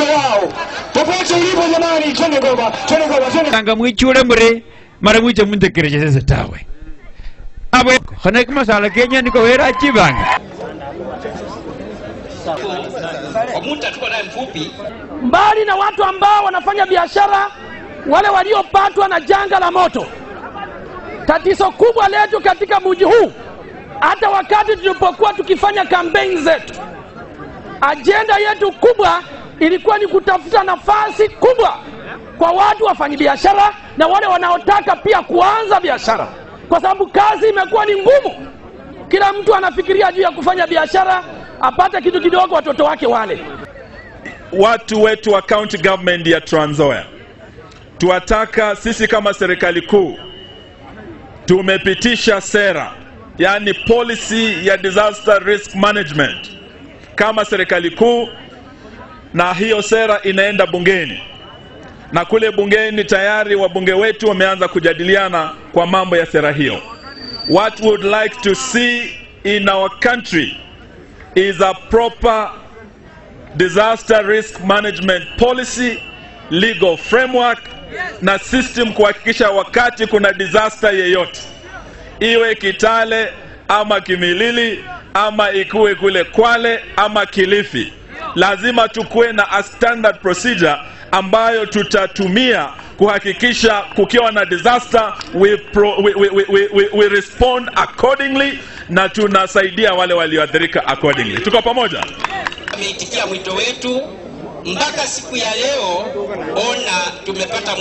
wito wao. Popote ulipo jamani, twende Goma, twende Goma, twende. Tanga mwichule mure mara mwiche mundekereje sasa tawe. Abo khane kumasala Kenya niko wera chibanga. Kwa muda tuko naye mfupi. Mbali na watu ambao wanafanya biashara, wale waliopatwa na janga la moto. Tatizo kubwa letu katika mji huu, hata wakati tulipokuwa tukifanya kampeni zetu, ajenda yetu kubwa ilikuwa ni kutafuta nafasi kubwa kwa watu wafanyabiashara na wale wanaotaka pia kuanza biashara, kwa sababu kazi imekuwa ni ngumu. Kila mtu anafikiria juu ya kufanya biashara apate kitu kidogo watoto wake wale. Watu wetu wa county government ya Trans Nzoia, tuwataka sisi kama serikali kuu tumepitisha sera, yani policy ya disaster risk management kama serikali kuu, na hiyo sera inaenda bungeni, na kule bungeni tayari wabunge wetu wameanza kujadiliana kwa mambo ya sera hiyo. What we would like to see in our country is a proper disaster risk management policy, legal framework na system kuhakikisha wakati kuna disaster yeyote, iwe Kitale ama Kimilili ama ikuwe kule Kwale ama Kilifi, lazima tukue na a standard procedure ambayo tutatumia kuhakikisha kukiwa na disaster we respond accordingly na tunasaidia wale walioathirika accordingly. Tuko pamoja? Ameitikia mwito wetu mpaka siku ya leo, ona tumepata